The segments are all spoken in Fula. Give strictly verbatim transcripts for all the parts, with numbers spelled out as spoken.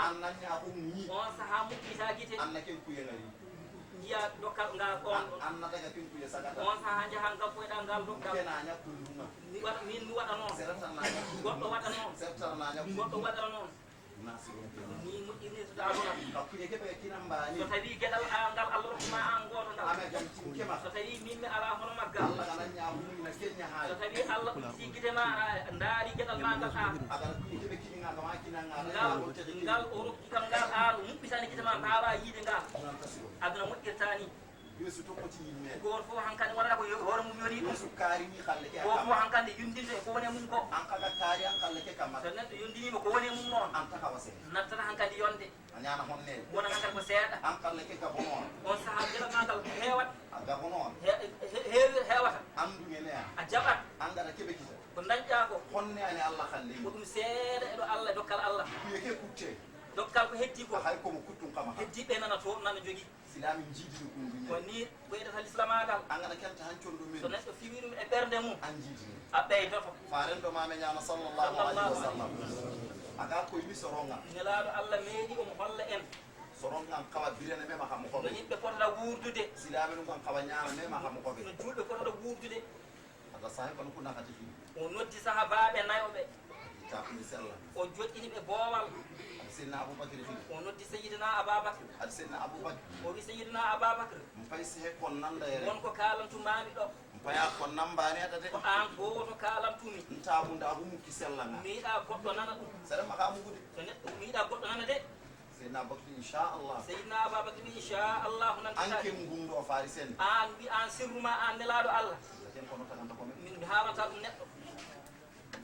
An nan ñaako mum ni. On sahaa muɓɓita gite. An na ken kuye ngari. Njiya dokkal ngal on. An na daga ken kuye sagata. On sahaa njaha ngam koyɗal ngal dokkal. Kena ña kunduma. Mi waɗa, min mi waɗa noon. Seratan na ña. Goɗɗo waɗa noon. Seratan na ña. Goɗɗo waɗa noon. Ni moƴƴirni so daaduna. Hakkude keɓe kinambani. So tawi geɗal a ngal Allah rokku ma an gooto ngal. Ame jam tim kema. So tawi min mi ala hono maggal. Allah kana ñaako mum na kenya haali. So tawi Allah udditi gite ma, a ndaari geɗal ma ngal a. Agal kuye keɓe kininga kama kinanga. Ngal, ngal o rokki kam ngal, an o muɓɓitani gite ma, mbaawa yiide ngal. Aduna moƴƴirtani. Yeesu tokkoti yimmeeɓe. Gooto fof hankadi wonata ko yo-, hoore mum yoni ɗum. Yeesu kaarini kalle ke. Gooto fof hankadi yondinta e ko woni e mum ko. An kaga kaari an kalle ke kamata. So neɗɗo yondiniima ko woni e mum noon. An taka wase. Nattata hankadi yonde. A ñaana honneede. Wona hankadi ko seeɗa. An kalle ke gabonoon. On sahaa geɗal ma ngal heewat. A gabonoon. He-, he-, heewi heewata. An duŋe ne a. A jaɓat. An gada keɓe kita. Ko dañɗa ko. Honne ani Allah kalle. Ko ɗum seeɗa e ɗo Allah, dokkal Allah. Kuye ke kutte. Dokkal ko heddi ko. A hay ko mo kuttum kama ha. Heddi ɓe nana to, nana jogi. Silaami jiidini ɗum duñe. Ko ni ɓeydata lislamaagal. An gana kenta han condo min. So neɗɗo fiwi ɗum e ɓernde mum. An jiidini. A ɓeydoto. Faaren ɗo maame ñaama sallallahu alayhi wa sallam. A ga koy mi soronga. Nelaaɗo Allah meeɗi omo holla en. Soronga an kawa birene mema kam hoɓe. No yimɓe potata wuurdude. Silaami ɗum an kawa ñaama mema kam hoɓe. No juulɓe potata wuurdude. Hada sahi kono kuna hati fi. O noddi sahabaaɓe nayo ɓe. Takundi sella. O joɗɗini ɓe boowal. Hada Seydina Abubakar fi. O noddi Seydina Ababakar. Hada Seydina Abubakar. O wi Seydina Ababakar. Mpay sehe kon nanda yere. Won ko kaalantumaami ɗo. Mpaya kon nambani ata de. Ko aan gooto kaalantumi. Nta munda abu mukki sella nga. Mi yiɗa goɗɗo nana ɗum. Sere maka mugude. So neɗɗo mi yiɗa goɗɗo nana de. Seydina Abubakar, inchallah. Seydina Ababakar wi, inchallah, nan anke ngum ɗo Farisen. Aan wi aan sirru ma aan nelaaɗo Allah. Lakin kono tagando ko min. Min mi haalanta ɗum neɗɗo.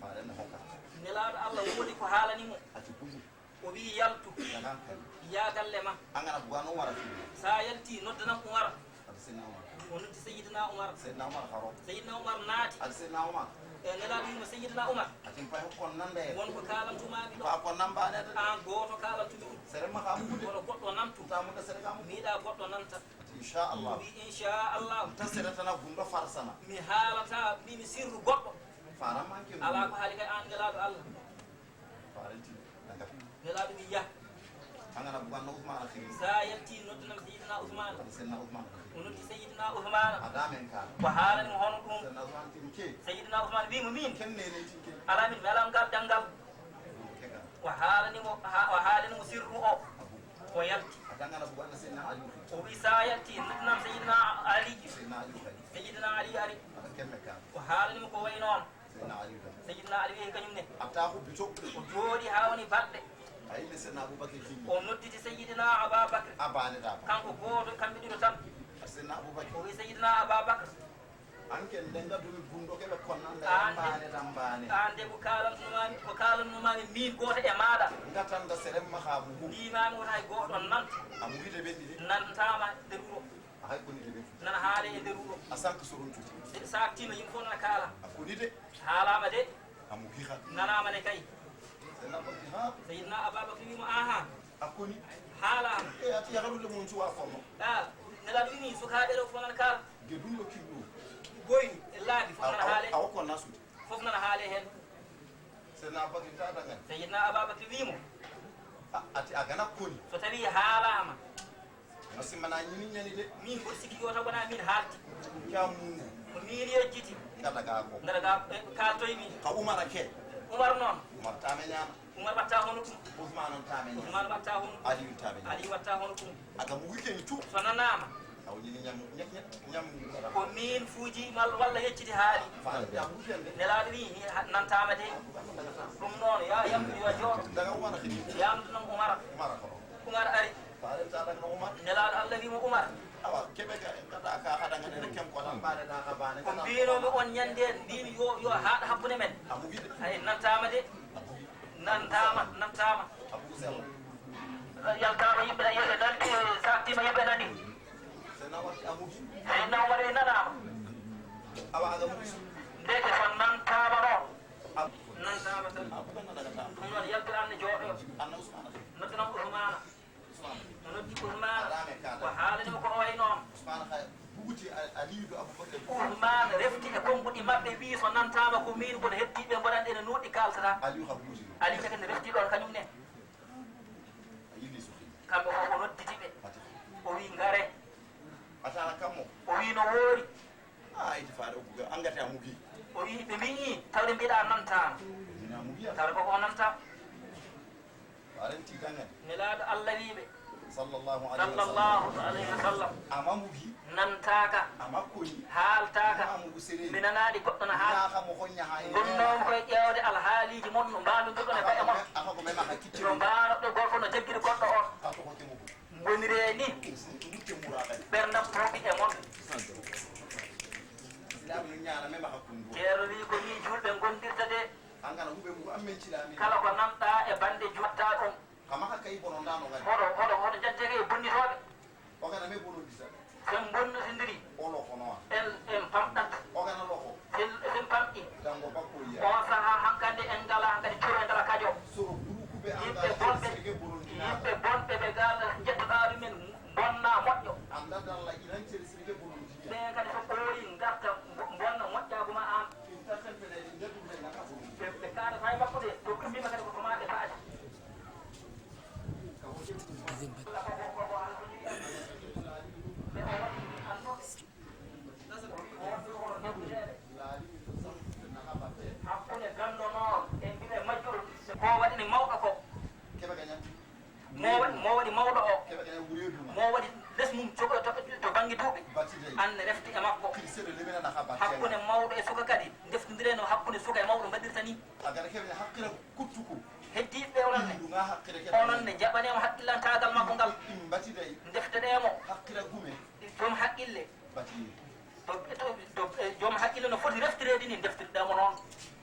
Faaren ne hokka. Nelaaɗo Allah woni ko haalani mo. Ati bugu. O wi yaltu. Yagan kadi. Ya galle ma. An gana buga no wara fi. Sa yalti noddanam Umar. Ati Seydina Umar. O noddi Seydina Umar. Seydina Umar haro. Seydina Umar naati. Ati Seydina Umar. E nelaaɗo wimo Seydina Umar. Ati mpay ko nande. Won ko kaalantumaami ɗo. Ko ko nambane de. Aan gooto kaalantumi ɗum. Sere ma ka mugude. Kono goɗɗo nantu. Ta muda sere ka mugude. Mi yiɗa goɗɗo nanta. Ati inchallah. Mi wi inchallah. Ta sere tana gundo farsana. Mi haalata, mi, mi sirru goɗɗo. Faran manke. Ala ko haali kay aan nelaaɗo Allah. Faranti, daga. Nelaaɗo wi yah. An gana bugan no Usmana fini. Sa yalti noddanam Seydina Usmana. Ati Seydina Usmana. O noddi Seydina Usmana. A damen ka. Ko haalani mo hono ɗum. Seydina Usmana fini ke. Seydina Usmana wi mo min. Ken nene tinke. Ala min mi ala ngal ɗanngal. Ke ka. O haalani mo, ha-, o haalani mo sirru o. Abu. O yalti. A dangana bugan Seydina Ali. O wi sa yalti noddanam Seydina Ali. Seydina Ali kadi. Seydina Ali ari. Ata kemme ka. O haalani mo ko way noon. Seydina Ali tan. Seydina Ali wi kañum ne. Hatta hubbito. O jooɗi haa woni balɗe. A yinne Seydina Abubakar fini. O nodditi Seydina Ababakar. A baane da. Kanko gooto, kamɓe ɗiɗo tan. Seydina Abubakar. O wi Seydina Ababakar. An ken denga dumi gundo keɓe konnande. An de. Baane da baane. An de ko kaalantumaami, ko kaalantumaami min gooto e maaɗa. Ngatanda serem ma ha bugu. Mbimaami wota hay gooto nan. A mugide ɓenɗi de. Nantama de ɗuro. A hay koni de ɓe. Nana haale e nder wuro. A sank soron tuti. Saktima yimɓe fof nana kaala. A koni de. Haalaama de. A mugi ha. Nanaama ne kay. Seydina Abubakar ha. Seydina Ababakar wi mo, aha. A koni. Haalaama. E ati yakalude mon cuwa kono. A, nelaaɗo wi mi sukaaɓe ɗo fof nana kaala. Ge ɗum ɗo kiɗɗo. Boyni e laabi fof nana haale. Awa ko nasude. Fof nana haale heen. Seydina Abubakar ta dagan. Seydina Ababakar wi mo. A, ati a gana koni. So tawi haalaama. No simmana ñini ñani de. Min mboɗo sikki yo taw wona min haalti. Ka mungu. Ko min yejjiti. Ngada ga ko. Ngada ga, eh, kaaltoy mi. Ka Umar ke. Umar noon. Umar tame ñana. Umar watta hono ɗum. Usman on tame ñana. Usman watta hono ɗum. Ali on tame ñana. Ali watta hono ɗum. Aga mugi ke ni tu. So nanaama. Aw ñini ñam, ñam, ñam, ñam. Ko min fuuji mal walla yecciti haali. Faale ya mugi de. Nelaaɗo wi, ha, nantaama de. Ɗum noon, ya yamdu yo jooɗo. Daga Umar ke ni. Yamdu noon Umar. Umar ko. Umar ari. Faare ta daga Umar. Nelaaɗo Allah wi mo Umar. Awa, keɓe ka, kata ka haɗa ngane ne kem ko tan. Baane da ka baane. Ko mbinomi on ñande, mbimi yo, yo haaɗ hakkunde men. A mugi de. Ay, nantaama de. A mugi. Nantaama, nantaama. A mugi sella. Yaltaama yimɓe na, yimɓe nani, saktima yimɓe nani. Seydina Umar a mugi. Seydina Umar e nanaama. Awa, aga mugi. Ndeke ko nantaama ɗo. A nantaama tan. A buga nana ka. Ɗum noon yaltu an ne jooɗo. Anna Usmana. Noddanam Usmana. Usmana. O noddi Usmana. Ko haalani mo ko o way noon. Usmana kay buguti a, Aliyu do Abubakar. Usmana refti e konnguɗi maɓɓe, wi so nantaama ko min, kono heddiiɓe mboɗan ene nuuɗi kaaltata. Aliyu ka buguti. Aliyu kadi ne refti ɗoon kañum ne. Kamɓe fof o nodditi ɓe. O wi: "Ngare." Atala kammo. O wi: "No woori?" A iti faade o buga angate a mugi. O wi: "Ɓe mbiyi tawde mbiɗa nanta." Mina mugi. Tawde koko o nanta. Waren ti gangan. Nelaaɗo Allah wi ɓe. Sallallahu alaihi wasallam. Sallallahu alaihi wasallam. Ama mugi. Nantaaka. Ama koni. Haaltaaka. Ama mugu sere. Mi nanaali goɗɗo na haala. Naka mo honya ha. Ngonnoomi koye ƴeewde alhaaliiji mon no mbaalondirɗon e koye mon. Aka ko mema ka kitte. No mbaanoɗo gooto no jaggiri goɗɗo on. Ka to ko ke mugu. Ngoniree ni. Ɓerndam tuuɓi e mon. Ceerno wi ko ni juulɓe ngondirta de. Kala ko nanɗa e bande juuɓta ɗum. Hoɗo, hoɗo, hoɗo jaddeke e bonnitooɓe. Sen bonnotindiri. En, en pamɗat. Sen, sen pamɗi. On sahaa hankande en ngala hankadi curo e ngala kajo. Yimɓe bonɓe, yimɓe bonɓe ɓe ngal njettoɗaa ɗumen bonna moƴƴo. Ɓe kadi so ɓooyi ngarta bo-, bonna moƴƴaagu ma aan. Ɓe, ɓe kaanata e makko de, to ɓe mbima kadi ko to maa ɓe kaali. Hakkunde ganndo noon e mbiyee majjuru, ko waɗani mawɗo ko. Mo wa-, mo waɗi mawɗo o. Mo waɗi les mum jogo to, to bannge duuɓi. An refti e makko. Hakkunde mawɗo e suka kadi, ndeftondiree no hakkunde suka e mawɗo mbaɗirta ni. Heddiiɓe ɓe onon ne. Onon ne njaɓanee mo haqqillantaagal makko ngal. Ndefteɗee mo. Joom haqqille. To, to, to, e, joom haqqille no foti reftireede ni, ndeftirɗaa mo noon.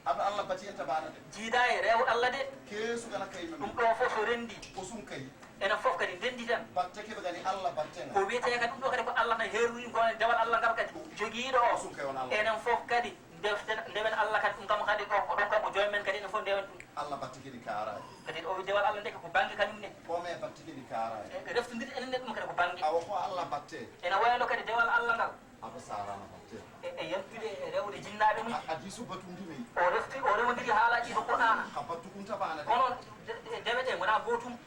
Aɗa Allah bati en tabaana de. Jiidaa e reewo Allah de. Keesu kana kay men. Ɗum ɗo fof so renndi. O sun kay. Enen fof kadi ndenndi tan. Batte keɓe kadi Allah batte ngal. Ko wiyetee kadi ɗum ɗo kadi ko Allah na heeruri ko dewal Allah ngal kadi. Jogiiɗo o. O sun kay on Allah. Enen fof kadi ndeften, ndewen Allah kadi ɗum kam kadi ko, ko ɗum kam ko joom men kadi enen fof ndewen ɗum. Allah batte kadi kaaraani. Kadi o wi dewal Allah ndeke ko bannge kañum ne. Ko me batte kadi kaaraani. E, reftondirde enen ne ɗum kadi ko bannge. Awa ko Allah batte. Ene wayno kadi dewal Allah ngal. Aɗa saarana battel. E, e yaltude e rewde jinnaaɓe mum. A, a diiso batundi mey. O refti, o rewondiri haalaaji ɗo Qur'aana. Ka battu kun tabaana de. Kono de, de, dewe ɗe wona gootum.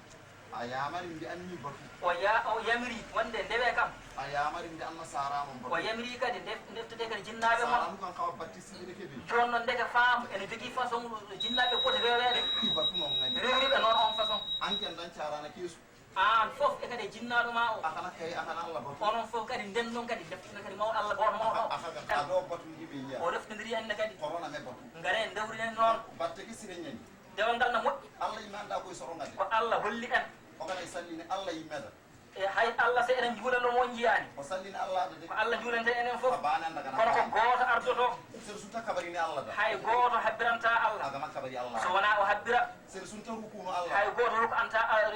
A yaamari mbi anni batu. O ya-, o yamiri wonde ndewe kam. A yaamari mbi anna saarano batu. O yamiri kadi nde, ndeftede kadi jinnaaɓe mon. Saarano kan kawa battisiɓe de kebi. Jooni noon ndeke faamu ene jogii façon jinnaaɓe poti reweede. Ɗi batu noon ngani. Rewriɓe noon on façon. Anken dan carana keesu. Aan fof e kadi e jinnaaɗo ma o. A kana kay, a kana Allah batu. Onon fof kadi ndenndon kadi, ndeftata kadi mawɗo Allah gooto mawɗo o. A kana, a ɗo batu ndi ɓe yiya. O reftondiri en ne kadi. Korona me batu. Ngare ndewri en noon. Batte ke sire ñen. Dewal ngal na moƴƴi. Allah yimɓe annda koye soro ngal. Ko Allah holli en. O kana e sallini Allah yimɓe da. E hay Allah so enen njuulano mo on njiyaani. O sallini Allah da de. Ko Allah njuulante enen fof. A baane annda kana. Kono ko gooto ardoto. Sere sunta kabarini Allah da. Hay gooto habbiranta Allah. A gama kabari Allah. So wonaa o habbira. Sere sunta rukuno Allah. Hay gooto rukanta, a,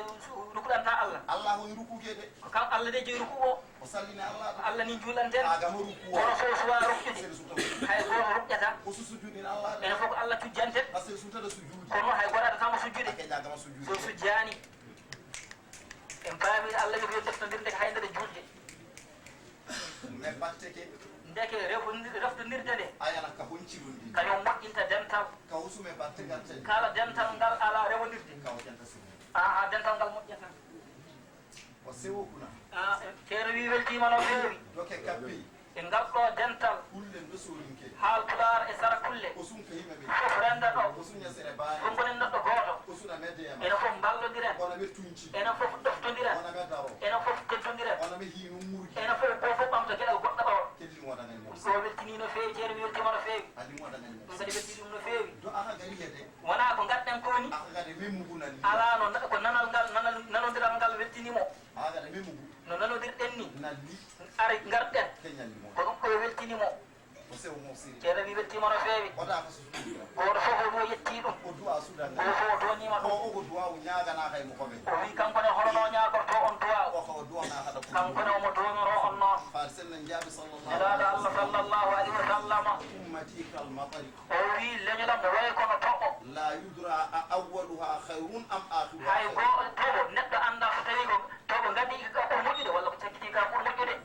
rukuɗanta Allah. Allah woni rukuke de. Ko kam Allah de jeyi ruku o. O sallini Allah. Ko Allah ni juulanten. A gama ruku o. Kono so suwa rukkude. Sere sunta ruku. Hay gooto rukkata. O su sujudin Allah de. Ene fof ko Allah cujjanten. A sere sunta da sujudi. Kono hay gooto adata mo sujjude. A keña gama sujudi. So sujjaani. En paami Allah yoɓi deftondirde ko haynde juulde. Me batteke. Ndeke refo-, reftondirde nde. Ayana ka honci lundi. Kañum moƴƴinta dental. Ka husume batte garten. Kala dental ngal ala rewondirde. Ka o janta sirri. Aha, dental ngal moƴƴata. O sewo kuna. Ah, Ceerno wi weltiima no feewi. Doke kappi. E ngal ɗo dental. Kulle ndo sorinke. Haal Pulaar e Sara Kulle. O sun ka yimɓe ɓe. Fof renda ɗo. O sun ñasere baane. Fof gonen neɗɗo gooto. O suna medema. Enen fof mballondiren. Wona ɓe tunci. Enen fof ɗoftondiren. Wona ɓe daro. Enen fof teddondiren. Wona ɓe hiinu murgi. Enen fof gooto fof ɓamta geɗal goɗɗo o. Keddi ɗum waɗa ngani mo. Ɗum ɗo weltinii no feewi, Ceerno weltiima no feewi. Adi ɗum waɗa ngani mo. Ɗum kadi weltii ɗum no feewi. Do aka gari hede. Wonaa ko ngarɗen ko ni. Aka gade memmu ngu nalli. Alaa no na-, ko nanal ngal, nanal, nanondiral ngal weltini mo. Aka gade memmu ngu. No nanondirɗen ni. Nalli. Ari ngarɗen. Keñal ni mo. Ko ɗum ɗo weltini mo. O sewo mo siri. Ceerno wi weltiima no feewi. O da ko susu. Gooto fof o ɗo yetti ɗum. O du'a sudan. Gooto fof o dooniima ɗum. O, o ko du'a o ñaagana kay mo ko ɓe. O wi kanko ne hono no ñaagorto on du'a o. O ko du'a na hada ko. Kanko ne omo doonoro on noon. Faade sen nan jaabi sallallahu Nelaaɗo Allah sallallahu alaihi wa sallam. Ummati kal matari. O wi leñol am no wayi kono toɓo. La yudra a awwaluha khayrun am akhiruha. Hay go toɓo neɗɗo annda so tawi ko toɓo ngadi ka ɓuri moƴƴude walla ko cakkiti ka ɓuri moƴƴude.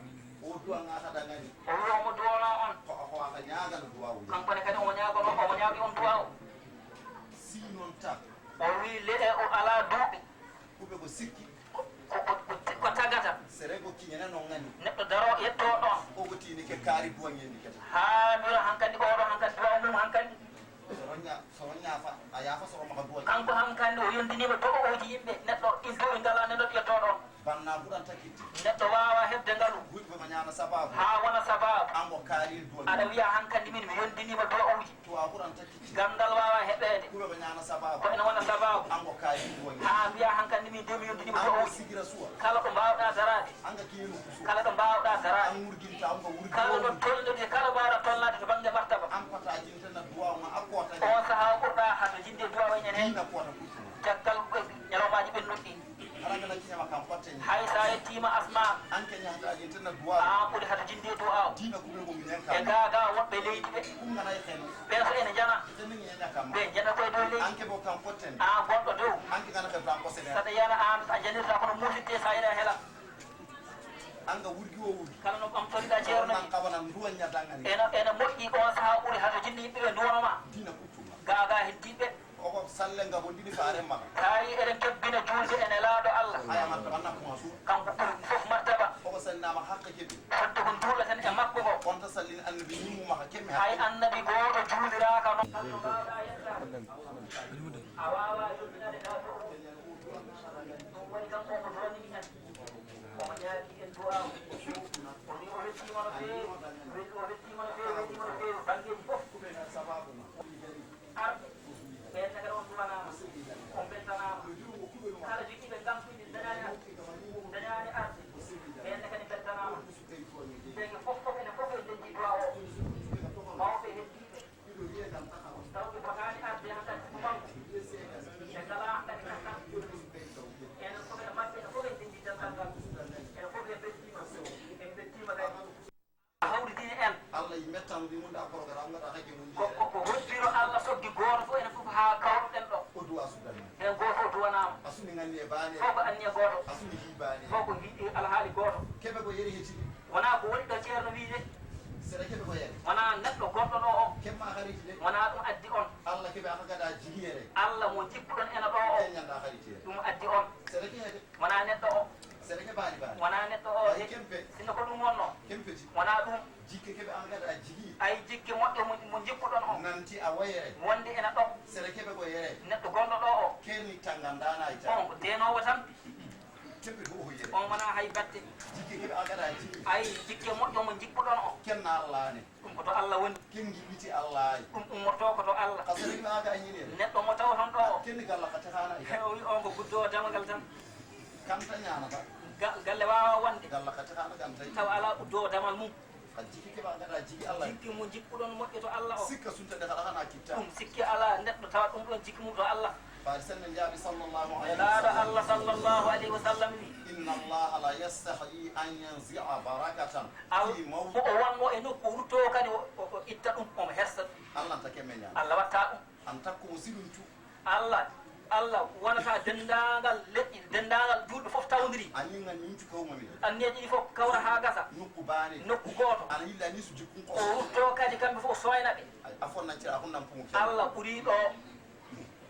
O du'a nga hada ngani. O wi omo du'ano on. Ko, ko aka ñaagana du'a o. Kanko ne kadi omo ñaagono, omo ñaagi on du'a o. Si non ta. O wi le-, o ala duuɓi. Kuɓe ko sikki. Ko, ko, ko Kiñana noon ngani. Neɗɗo daro yettoo ɗoon. O ko tiini ke kaari duwañi en kete. Haa mbiro hankandi, oo ɗo hankandi duwa mum hankandi. Soro ña-, soro ñaafa, a yaafa soro maka duwañi. Kanko hankandi o yondiniima do'ooji yimɓe. Neɗɗo in duwi ngalaa neɗɗo yettoo ɗoon. Banna ɓuran takitti. Neɗɗo waawa heɓde ngalu. Huɗɓe ma ñaana sabaabu. Haa wona sabaabu. Ango kaari duwañi. Aɗa wiya hankandi min mi yondiniima do'ooji. Tuwa ɓuran takitti. Ganndal waawa heɓeede. Kuɓe ɓe ñaana sabaabu. Ko ene wona sabaabu. Ango kaari duwañi. Haa mbiya hankandi min de mi yondiniima do'ooji. Ango sigira suwa. Kala ɗo mbaawɗaa daraade. Anga kiinu kusu. Kala ɗo mbaawɗaa daraade. An wurginta, an ko wurgi. Kala ɗo tolnodiri, kala mbaawɗaa tolnaade to bannge martaba. An kota jintana duwa ma a kota. On sahaa o ɓurɗaa hado jinde duwa wa ñande. Diina kota kutu. Caggal ko ñalawmaaji ɓennuɗi. Ala ngana kiñama kan kotte ni. Hay so a yettiima asma. An ke ñahata jintana duwa. An ɓuri hado jinde duwa o. Diina kuɓe ko minen ka. E gaaga woɗɓe leydi ɓe. Kum ngana e xenu. Ɓe so ene jana. Xenu ñeña kam. Ɓe jana koye dow leydi. An ke bo kan kotte ni. An gonɗo dow. An ke ngana ke blanco sene. Saɗa yana an a janirta kono musitte sa ina hela. Anga wurgi o wurgi. Kala no ɓamtoriɗa ceerno. Nan kawana nduwa ñadangani. Ena, ena moƴƴi on saha ɓuri hato jinni yimɓe ɓe nduwano ma. Diina kuttuma. Gaga heddiɓe. Oko salle nga bondini faare ma. Tawi eɗen kebbina julde ene laaɗo Allah. Aya martaba nakku ma su. Kanko ɓuri fof martaba. Oko sannama haqqe keɓi. Fodde ko nduulaten e makko ko. On ta sallini annabi ñimmu ma kemme. Hay annabi gooto juuliraka noon. A wawa yurminade ka fof. Ɗum waɗi kanko omo doonini en, omo ñaagi en duwaaw. O wi o weltiima no feewi, wel-, o weltiima no feewi, weltiima no feewi, banngeeji fof. Arɓe, ɓeen ne kadi on duwanaama, on mbeltanaama. Kala jogiiɓe ngamtuuji dañaani arde, dañaani arde, ɓeen ne kadi mbeltanaama. Ɓeen fof, fof, enen fof en denndi duwaaw o. Mawɓe heddiiɓe. Taw ɓe potaani arde hankadi ko makko. Ɓe ngalaa hankadi kartal. Enen fof e maɓɓe, enen fof en denndi dental ngal. Enen fof en mbeltiima. En mbeltiima kadi. A hawritini en. Allah yi mettan ndi mun da programme ngata hakke mun ko, ko, ko hoddiro Allah soggi gooto fof enen fof haa kawruɗen ɗo. O duwa sudan. Heen gooto o duwanaama. A suni nganni e baane. Fof ko anniya gooto. A suni hi baane. Fof ko hi-, alhaali gooto. Keɓe ko yeri hecci. Wonaa ko woni ɗo ceerno wii de. Sere keɓe ko yari. Wonaa neɗɗo gonɗo ɗo o. Kemma hariti de. Wonaa ɗum addi on. Allah keɓe aka gada jigiyere. Allah mo jikkuɗon ena ɗo o. Kenyanda hariti. Ɗum addi on. Sere ke hede. Wonaa neɗɗo o. Sere ke bani bani. Wonaa neɗɗo o de. Ay kempe. Sinno ko ɗum wonno. Kempe ti. Wonaa ɗum. Jikke keɓe aka gada jigi. Ay jikke moƴƴo mo, mo jikkuɗon o. Nanti a wayere. Wonde ena ɗo. Sere keɓe ko yere. Neɗɗo gonɗo ɗo o. Kerni tangandana ay tan. On ko denowo tan. Tebe ko hoyere. On wonaa hay batte. Jikke keɓe agada jikke. Ay, jikke moƴƴo mo jikkuɗon o. Kenna Allah ne. Ɗum ko to Allah woni. Ken gilliti Allah ay. Ɗum ummorto ko to Allah. Ka sere ma aga ñinere. Neɗɗo mo taw toon ɗo o. Kenni galla ka tehana ay. O wi on ko guddo damagal tan. Kam ta ñaanata. Ga-, galle waawa wonde. Galla ka tehana gam tawi. Taw alaa uddo damal mum. Ka jiki keɓa gada jiki Allah. Jiki mo jikkuɗon moƴƴo to Allah o. Sikka sunta de kala hana kitta. Ɗum sikki alaa neɗɗo tawa ɗum ɗon jiki mum to Allah. Faari sen ne jaabi sallallahu alayhi wa sallam. Laaɗo Allah sallallahu alayhi wa sallam wi. Inna Allah la yastahyi an yanzi'a barakatan. Al-, fi mawdi. Ko o wonno e nokku o rutto kadi o, o, o itta ɗum, omo hersa ɗum. Allah ta kemme ñaama. Allah watta ɗum. An takko mo siɗum tu. Allah, Allah wonata denndaangal leƴƴi, denndaangal juulɓe fof tawdiri. Ani ngan ñincu kawma mi. Anniyeeji ɗi fof kawra haa gasa. Nokku baane. Nokku gooto. Ana yilla ni su jikkun ko. O rutto kadi kamɓe fof o soyna ɓe. Ay, a fonna cira ko nan pumu. Allah ɓuri ɗo.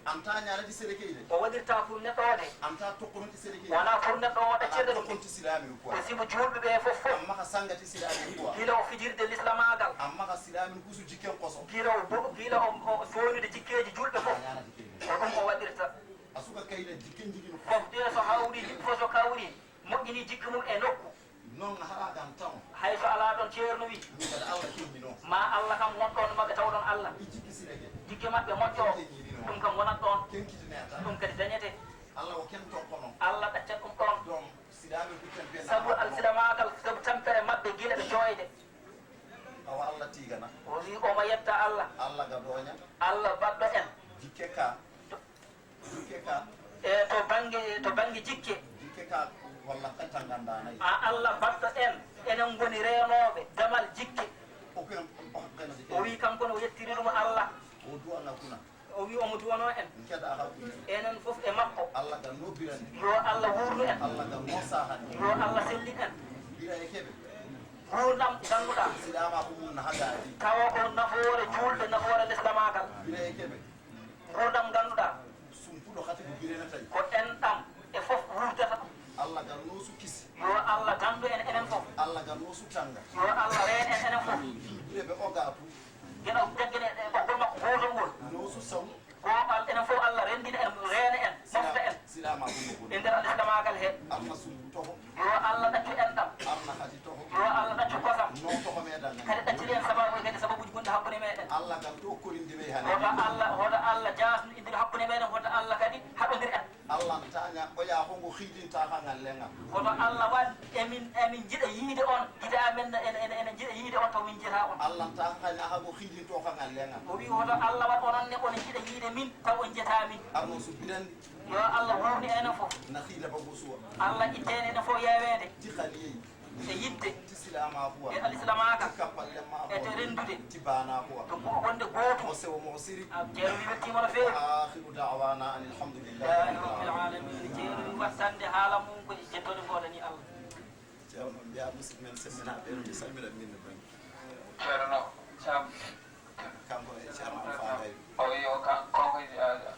Anta ñaanati sere keyde. O waɗirta pour neɗɗo o de. Anta tokkonoti sere keyde. Wona pour neɗɗo o ɗaccirde ɗum. Tokkonti silaami ko. E sibu juulɓe ɓe fof fof. Amma ka sangati silaami ko. Gila o fijirde lislamaagal. Amma ka silaami kusu jikken koso. Gila o bo-, gila o, o fewnude jikkeeji juulɓe fof. Ko ɗum o waɗirta. A suka kayna jikken jigino. Fof de so hawri, yimɓe fof so kawri, moƴƴini jikke mum e nokku. Noon hara gam taw. Hay so alaa ɗoon ceerno wi. Min kadi Allah kemmi noon. Ma Allah kam won ɗoon maɓɓe taw ɗoon Allah. I jikki sireke. Jikke maɓɓe moƴƴo. Kemmi noon. Ɗum kam wonat ɗoon. Kenkitine ata. Ɗum kadi dañete. Allah o ken tokko noon. Allah ɗaccat ɗum ɗoon. Ɗoon siɗaaɓe kuccen ɓe. Sabu alsilamaagal, sabu tampere maɓɓe gila ɓe jooyde. Awa Allah tigana. O wi omo yetta Allah. Allah ga dooña. Allah baɗɗo en. Jikke ka. Jikke ka. E to bannge, to bannge jikke. Jikke ka walla ka tangandana. A Allah baɗɗo en. Enen ngoni reenooɓe damal jikke. O ken o haqqena jikke. O wi kanko no yettiri ɗum Allah. O du'a na kuna. O wi omo duwano en. Keɗa haqqi. Enen fof e makko. Allah ga no birani. Yo Allah wuurnu en. Allah ga no sahani. Yo Allah sellin en. Bira e keɓe. Nguurndam ngannduɗaa. Siɗaama ko mum na hagaadi. Tawa ko nafoore juulɓe, nafoore leslamaagal. Bira e keɓe. Nguurndam ngannduɗaa. Sumpuɗo hati ko birena tawi. Ko enɗam e fof wuurdata ɗum. Allah ga no su kisi. Yo Allah dandu en Yo Allah reen en enen fof. Geɗo jaggene e ɓoggol makko gootol ngol. Ko al-, enen fof Allah renndina en, reena en, mofta en. E nder al-islamaagal he. Yo Allah ɗaccu enɗam. Yo Allah ɗaccu kosam. Kadi ɗacciri en sabaabu, kadi sababuuji gonɗi hakkunde meɗen. Hoto Allah, hoto Allah jaasnu indiri hakkunde meɗen, hoto Allah kadi haɗondir en. Allah n taaña oya ko ngo xiidinta ka ngal lenga. Hoto Allah waɗ emin, emin njiɗa yiide on, yiɗa men, ene, ene, ene njiɗa yiide on, taw min njiyata on. Allah n taaña ha ngo xiidinto ka ngal lenga. O wi hoto Allah waɗ onon ne, on njiɗa yiide min, taw on njiyata min. Arno subbirandi. Yo Allah wowni enen fof. Na xiida bago suwa. Allah ittene enen fof yeweede. Ti xaliyeyi. E yiɗde. Ti silaamaaku am. E alislaamaagal. Ti kappallemaaku am. E to renndude. Ti baanaaku am. To go-, wonde gootum. Mo sewo mo siri. A, Ceerno wi weltiima no feewi. Wa aakhiru da'waana anil hamdu lillahi rabbil aalamiin. Ceerno wi wattande haala mum ko e jettode ngoodani Allah. Ceerno mbiya musidɓe men semminaaɓe ɓe, mi salmina min no bannge. Ceerno Caam. Kanko e Ceerno Alfaa Gayɗo. O wi o kan-, kanko e, a,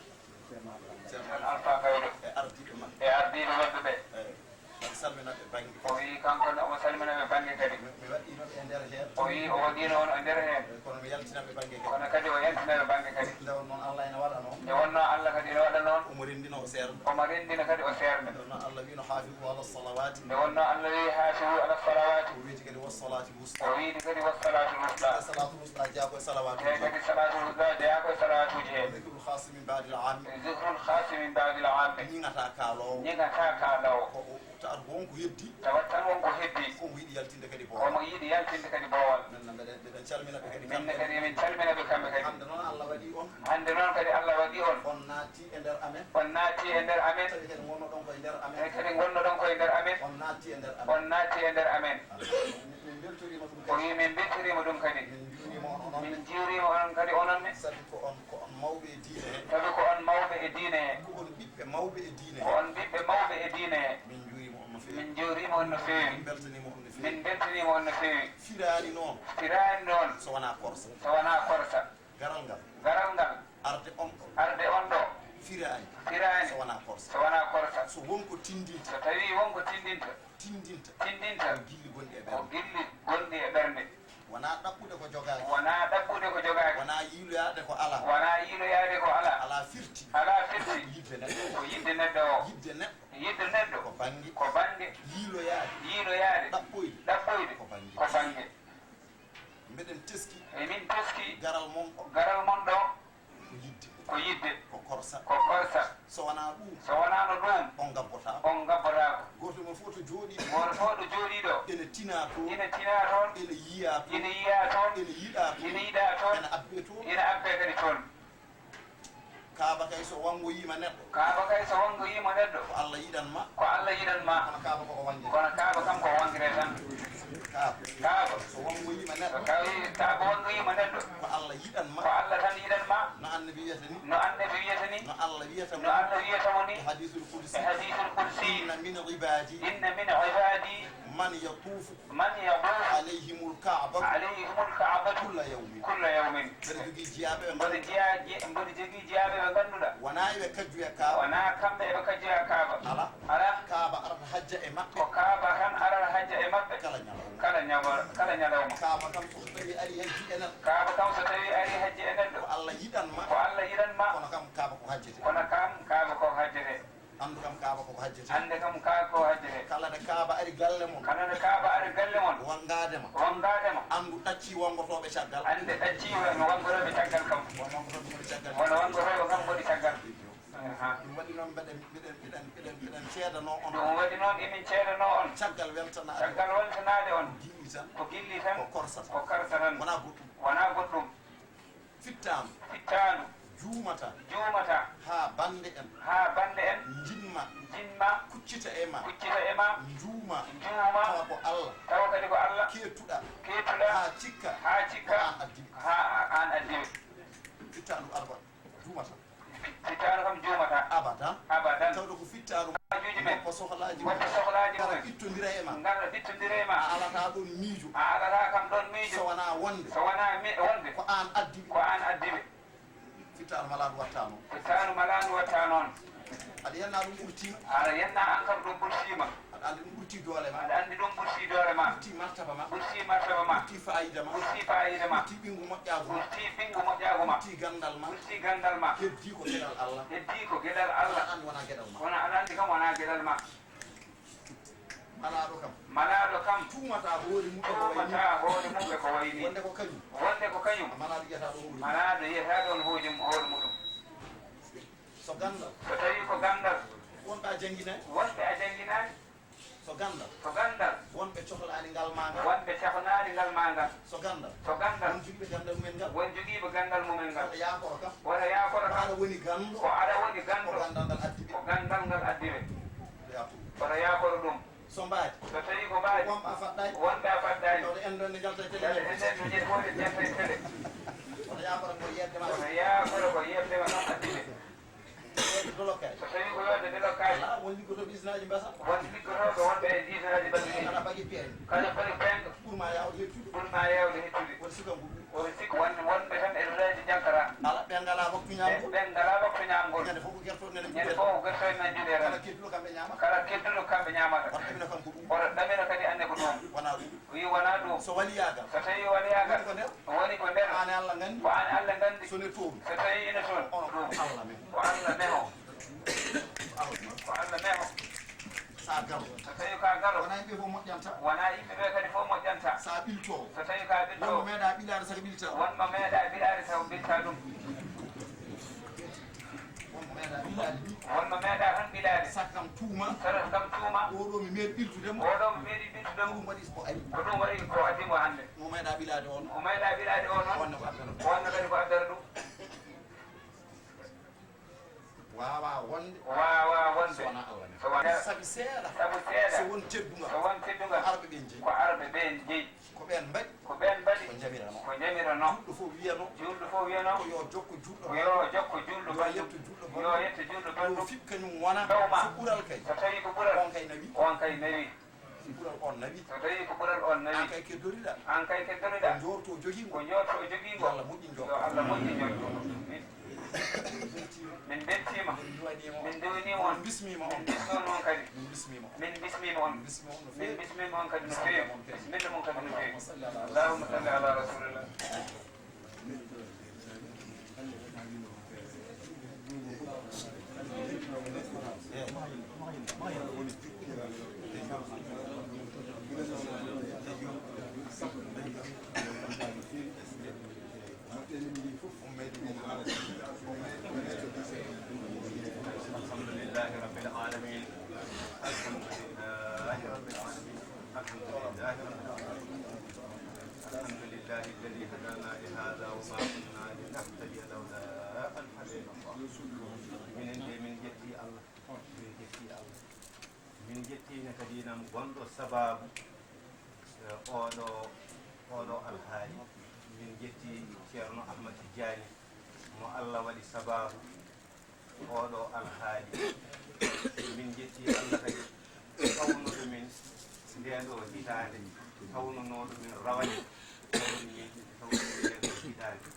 Ceerno Alfaa Gayɗo. E ardiiɓe maɓɓe. E ardiiɓe maɓɓe ɓe. Eyi. Mi salmina ɓe bannge. O wi kanko ne omo salmina ɓe bannge kadi. Mi, mi waɗɗiino ɓe e nder heen. O wi o waɗɗiino on e nder heen. Kono mi yaltina ɓe bannge kadi. Kono kadi o yaltina ɓe bannge kadi. Nde wonnoo Allah ene waɗa noon. Nde wonnoo Allah kadi ene waɗa noon. Omo renndina o seernde. Omo renndina kadi o seernde. Nde wonnoo Allah wiino, "Haafizu ala salawaati." Nde wonnoo Allah wi, "Haafizu ala salawaati." O wiiti kadi, "Wa salaati wusta." O wiiti kadi, "Wa salaati wusta." Salaatul wusta jeyaa ko e salawaatuuji. Te kadi salaatul wusta jeyaa ko e salawaatuuji he. Zikrul xaasi min baadil aami. Zikrul xaasi min baadil aami. Ñiŋataa kaaloowo. Ñiŋataa kaaloowo. Ko o, tawata ko won ko heddi. Tawata tan won ko heddi. Ko omo yiɗi yaltinde kadi boowal. Omo yiɗi yaltinde kadi boowal. Min ne mbeɗen, mbeɗen calmina ɓe kadi. Min ne kadi emin calmina ɓe kamɓe kadi. Hannde noon Allah waɗi on. Hannde noon kadi Allah waɗi on. On naati e nder amen. On naati e nder amen. Tawi kadi ngonnoɗon ko e nder amen. Tawi kadi ngonnoɗon ko e nder amen. On naati e nder amen. On naati e nder amen. Min, min mbeltoriima ɗum kadi. O wi min mbeltoriima ɗum kadi. Min njuuriima on onon ne. Min njuuriima onon kadi onon ne. Sabi ko on, ko on mawɓe e diine he. Sabi ko on mawɓe e diine he. Ko on ɓiɓɓe mawɓe e diine he. Ko on ɓiɓɓe mawɓe e diine he. Min njuuriima on no feewi. Min njuuriima on no feewi. Min mbeltaniima on no feewi. Min mbeltaniima on no feewi. Firaani noon. Firaani noon. So wonaa korsa. So wonaa korsa. Garal ngal. Garal ngal. Arde on ɗo. Arde on ɗo. Firaani. Firaani. So wonaa korsa. So wonaa korsa. So won ko tindinta. So tawii won ko tindinta. Tindinta. Tindinta. Ko gilli gonɗi e ɓernde. Ko gilli gonɗi e ɓernde. Wonaa ɗaɓɓude ko jogaaki. Wonaa ɗaɓɓude ko jogaaki. Wonaa yiiloyaade ko alaa. Wonaa yiiloyaade ko alaa. Alaa firti. Alaa firti. Ko yiɗde neɗɗo. Ko yiɗde neɗɗo o. Yiɗde neɗɗo. Yiɗde neɗɗo. Ko bannge. Ko bannge. Yiiloyaade. Yiiloyaade. Ɗaɓɓoyde. Ɗaɓɓoyde. Ko bannge. Ko bannge. Mbeɗen teski. Emin teski. Garal mon ɗo. Garal mon ɗo. Ko yiɗde. Ko yiɗde. Ko korsa. Ko korsa. So wonaa ɗum. So wonaano ɗum. On ngabbotaako. On ngabbotaako. Gooto mon fof to jooɗii. Gooto fof to jooɗii ɗo. Ene tinaa toon. Ene tinaa toon. Ene yiyaa toon. Ene yiyaa toon. Ene yiɗaa toon. Ene yiɗaa toon. Ene abbee toon. Ene abbee kadi toon. Kaaba kay so wanngoyiima neɗɗo. Kaaba kay so wanngoyiima neɗɗo. Ko Allah yiɗan ma. Ko Allah yiɗan ma. Kono Kaaba ko o wanngiree. Kono Kaaba kam ko o wanngiree tan. Kaaba. Kaaba. So wanngoyiima neɗɗo. So tawi Kaaba wanngoyiima neɗɗo. Ko Allah yiɗan ma. Ko Allah tan yiɗan ma. No Annabi wiyata ni. No Annabi wiyata ni. No Allah wiyata mo. No Allah wiyata mo ni. E hadiisul qudsi. E hadiisul qudsi. Inna min ibaadi. Inna min ibaadi. Man yatuufu. Man yatuufu. Alayhimul Ka'batu. Alayhimul Ka'batu. Kulla yawmin. Kulla yawmin. Mboɗo jogii jiyaaɓe ɓe. Mboɗo jiya-, ji-, mboɗo jogii jiyaaɓe ɓe ngannduɗaa. Wonaa eɓe kajjoya Kaaba. Wonaa kamɓe eɓe kajjoya Kaaba. Alaa. Alaa. Kaaba arata hajja e maɓɓe. Ko Kaaba tan arata hajja e maɓɓe. Kala ñalawma. Kala ñawa-, kala ñalawma. Kaaba kam so tawi ari hajji e neɗɗo. Kaaba kam so tawi ari hajji e neɗɗo. Ko Allah yiɗan ma. Ko Allah yiɗan ma. Kono kam Kaaba ko hajjete. Kono kam Kaaba ko hajjete. Anndu kam Kaaba ko ko hajjete. Annde kam Kaaba ko hajjete. Kala nde Kaaba ari galle mon. Kala nde Kaaba ari galle mon. Wanngaade ma. Wanngaade ma. Anndu ɗaccii wanngotooɓe caggal. Annde ɗaccii wanngotooɓe caggal kam. Won wanngotooɓe ngoni caggal. Won wanngotooɓe kam ngoni caggal. Aha. Ɗum waɗi noon mbeɗen, mbeɗen, mbeɗen, mbeɗen, mbeɗen ceedanoo on. Ɗum waɗi noon emin ceedanoo on. Caggal weltanaade. Caggal weltanaade on. Ko gilli tan. Ko gilli tan. Ko korsa tan. Ko korsa tan. Wonaa goɗɗum. Wonaa goɗɗum. Fittaandu. Fittaandu. Juumata. Juumata. Haa bannde en. Haa bannde en. Njimma. Njimma. Kuccita e ma. Kuccita e ma. Njuuma. Njuuma. Tawa ko Allah. Tawa kadi ko Allah. Keettuɗaa. Keettuɗaa. Haa cikka. Haa cikka. Ko aan addi ɓe. Haa aan addi ɓe. Fittaandu arba. Juumata. Fittaandu kam juumata. Abadan. Abadan. Tawde ko fittaandu. Waajuuji men. Woppa sohlaaji mum. Woppa sohlaaji mum. Ngara ɓittondira e ma. Ngara ɓittondira e ma. A alataa ɗoon miijo. A alataa kam ɗoon miijo. So wonaa wonde. So wonaa mi-, wonde. Ko aan addi ɓe. Ko aan addi ɓe. Fittaandu malaandu waɗtaa noon. Fittaandu malaandu waɗtaa noon. Aɗa yennaa ɗum ɓurtiima. Aɗa yennaa aan kam ɗum ɓurtiima. Aɗa anndi ɗum ɓurti doole ma. Aɗa anndi ɗum ɓurti doole ma. Ɓurti martaba ma. Ɓurti martaba ma. Ɓurti fayida ma. Ɓurti fayida ma. Ɓurti ɓinngu moƴƴaagu ma. Ɓurti ɓinngu moƴƴaagu ma. Ɓurti ganndal ma. Ɓurti ganndal ma. Heddii ko geɗal Allah. Heddii ko geɗal Allah. Aɗa anndi wonaa geɗal ma. Kono aɗa anndi kam wonaa geɗal ma. Malaaɗo kam. Malaaɗo kam. Tuumata hoore mum e ko wayi ni. Tuumata hoore mum e ko wayi ni. Wonde ko kañum. Wonde ko kañum. Malaaɗo yiyata ɗo hoore mum. Malaaɗo yiyata ɗon hoore mum, hoore muɗum. So ganndal. So tawii ko ganndal. Wonɓe a jannginaani. Wonɓe a jannginaani. So ganndal. So ganndal. Wonɓe cohlaani ngal ma ngal. Wonɓe cohlaani ngal ma ngal. So ganndal. So ganndal. Won jogiiɓe ganndal mumen ngal. Won jogiiɓe ganndal mumen ngal. Wota yaakoro kam. Wota yaakoro kam. Ko aɗa woni ganndo. Ko aɗa woni ganndo. Ko ganndal ngal addi ɓe. Ko ganndal ngal addi ɓe. Wota yaakoro. Wota yaakoro ɗum. So mbaadi. So tawii ko mbaadi. Wonɓe a faɗɗaani. Wonɓe a faɗɗaani. Tawde en ɗon ne njalta e télé. Tawde en ɗon ne njalta e télé. Wota yaakoro ko yeɓde ma. Wota yaakoro ko yeɓde ma tan addi ɓe. Yeɓde dolokaji. So tawii ko yeɓde dolokaji. Alaa, won liggotooɓe isinaaji mbasa. Won liggotooɓe wonɓe e isinaaji mbasa. Kala bagi piyani. Kala bagi piyani. Ɓur ma yaawde hettude. Ɓur ma yaawde hettude. Won sikan ko ɓuri. Won sikka wonde wonɓe tan e village Jankara. Ala, ɓe ngalaa waktu ñaamgol. Ɓe ngalaa waktu ñaamgol. Ñande fof ko gertooɗe men. Ñande fof ko gertooɗe men juɗe tan. Kala kedduɗo kamɓe ñaamata. Kala kedduɗo kamɓe ñaamata. Wata ɗamina kam ko ɗum. Wata ɗamina kadi annde ko ɗum. Wonaa ɗum. Wi wonaa ɗum. So waliyaagal. So tawii waliyaagal. Woni ko nder. Woni ko nder. Aan e Allah nganndi. Ko aan e Allah nganndi. So ne toon. So tawii ene toon. Onon ko Allah men. Ko Allah men o. Ko Allah men o. Sa garo. So tawii ka garo. Wonaa yimɓe fof moƴƴanta. Wonaa yimɓe ɓe kadi fof moƴƴanta. Sa ɓilto. So tawii ka ɓilto. Wonmo meeɗa ɓilaade saka ɓilta. Wonmo meeɗa ɓilaade saka ɓilta ɗum. Wonmo meeɗa ɓilaade. Wonmo meeɗa tan ɓilaade. Saka kam tuuma. Saka kam tuuma. Oɗo mi meeɗi ɓiltude mo. Oɗo mi meeɗi ɓiltude mo. Ko ɗum waɗi ko ari. Ko ɗum waɗi ko addi mo hannde. Mo meeɗa ɓilaade on. Mo meeɗa ɓilaade on. Wonno ko addana ɗum. Wonno kadi ko addana ɗum. Waawaa wonde. Waawaa wonde. So wonaa Allah men. So wonaa. Sabi seeɗa. Sabu seeɗa. So won teddungal. So won teddungal. Ko arɓe ɓen jeyi. Ko arɓe ɓen jeyi. Ko ɓen mbaɗi. Ko ɓen mbaɗi. Ko jamiranoo. Ko jamiranoo. Juulɗo fof wiyanoo. Juulɗo fof wiyanoo. Ko yo jokko juulɗo. Ko yo jokko juulɗo. Yo banndum. Yetto juulɗo banndum. Yo yetto juulɗo banndum. Yo fii ko kañum wona. Taw ma. So ɓural kay. So tawii ko ɓural. On kay nawi. On kay nawi. So ɓural on nawi. So tawii ko ɓural on nawi. An kay keddoriɗa. An kay keddoriɗa. Ko njoorto jogiingo. Ko njoorto jogiingo. Yo Allah moƴƴin njoorto. Yo Allah moƴƴin njoorto. Min mbeltiima. Min mbeltiima. Min nduwaniima on. Min nduwaniima on. Min mbismiima on. Min mbismiima on kadi. Min mbismiima on. Min mbismiima on. Min mbismiima on no feewi. Min mbismiima on kadi no feewi. Bismilla mon kadi no feewi. Allahumma salli ala rasulillah. الحمد لله رب العالمين. الحمد لله رب العالمين. الحمد لله رب العالمين. الحمد لله الذي هدانا لهذا وما كنا لنهتدي لولا أن هدانا الله. Minen de min njetti Allah. Min njetti Allah. Min njettiino kadi nam gonɗo sabaabu, eh, oɗo, oɗo alhaali. Min njetti Ceerno Ahmad Tijjaani mo Allah waɗi sabaabu oɗo alhaali. Min njetti Allah kadi tawnuɗo min ndee ɗo hitaande, tawnunooɗo min rawane, tawni min, tawni min ndee ɗo hitaande.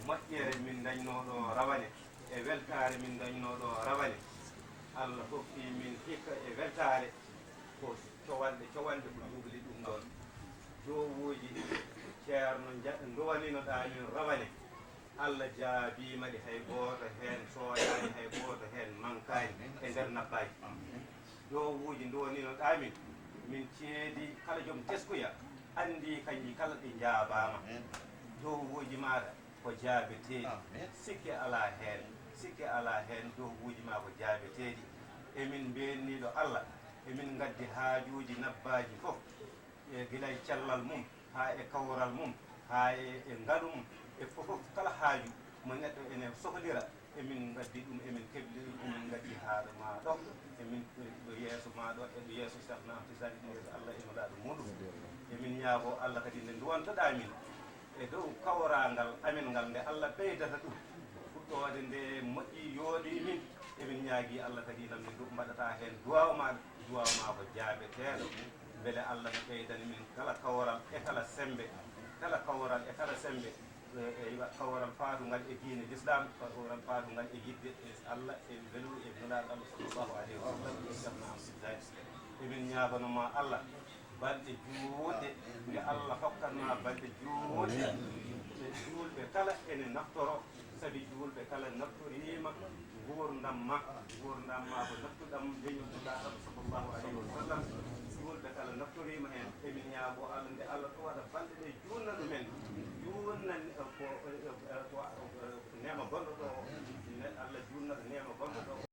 Moƴƴere min ndañnoo ɗo rawane, e weltaare min ndañnoo ɗo rawane, Allah hokki min hikka e weltaare, ko cowanɗe cowanɗe ko jubli ɗum ɗoon. Jowuuji Ceerno nja-, nduwanino ɗaa min rawane, Allah jaabiima ɗi, hay gooto heen sooyaani, hay gooto heen mankaani e nder nabbaaji. Jowuuji nduwanino ɗaa min, min ceedi kala joom teskuya anndi kañji kala ɗi njaabaama. Jowuuji maaɗa ko jaabeteeɗi. Amin. Sikke alaa heen, sikke alaa heen, jowuuji maa ko jaabeteeɗi. Emin mbeenniiɗo Allah, emin ngaddi haajuuji nabbaaji fof, e gila e cellal mum, haa e kawral mum, haa e, e ngalu mum, e fof, fof kala haaju mo neɗɗo ene sohlira, emin ngaddi ɗum, emin kebli ɗum, emin ngaddi haa ɗo maa ɗo, emin ɗo yeeso maa ɗo, e ɗo yeeso Seex Ahmad Tijjaani, ɗum yeeso Allah e Nulaaɗo muɗum. Emin ñaagoo Allah kadi nde nduwantoɗaa min, e dow kawral ngal amen ngal, nde Allah ɓeydata ɗum. Fuɗɗoode nde moƴƴi, yooɗi min. Emin ñaagii Allah kadi nam nde ndu mbaɗataa heen duwaaw maaɗa, duwaaw maa ko jaabeteeɗo. Mbele Allah no ɓeydani min kala kawral e kala semmbe, kala kawral e kala semmbe, e, e kawral faadungal e diine Lislaam, kawral faadungal e yiɗde e Allah, e welude e Nulaaɗo Allah sallallahu alayhi wa sallam, e Seex Ahmad Tijjaani. Emin ñaagano ma Allah balɗe juutɗe, nde Allah hokkan ma balɗe juutɗe. Ɓe juulɓe kala ene naftoro, sabi juulɓe kala naftoriima nguurndam ma, nguurndam ma ko naftuɗam leñol Nulaaɗo sallallahu alayhi wa sallam. Juulɓe kala naftoriima heen. Emin ñaago Allah nde Allah ɗo waɗa balɗe ɗe juutna ɗumen, juutna ko, ko, ko neema bonɗo ɗo o. Ne Allah juutnata neema bonɗo ɗo o.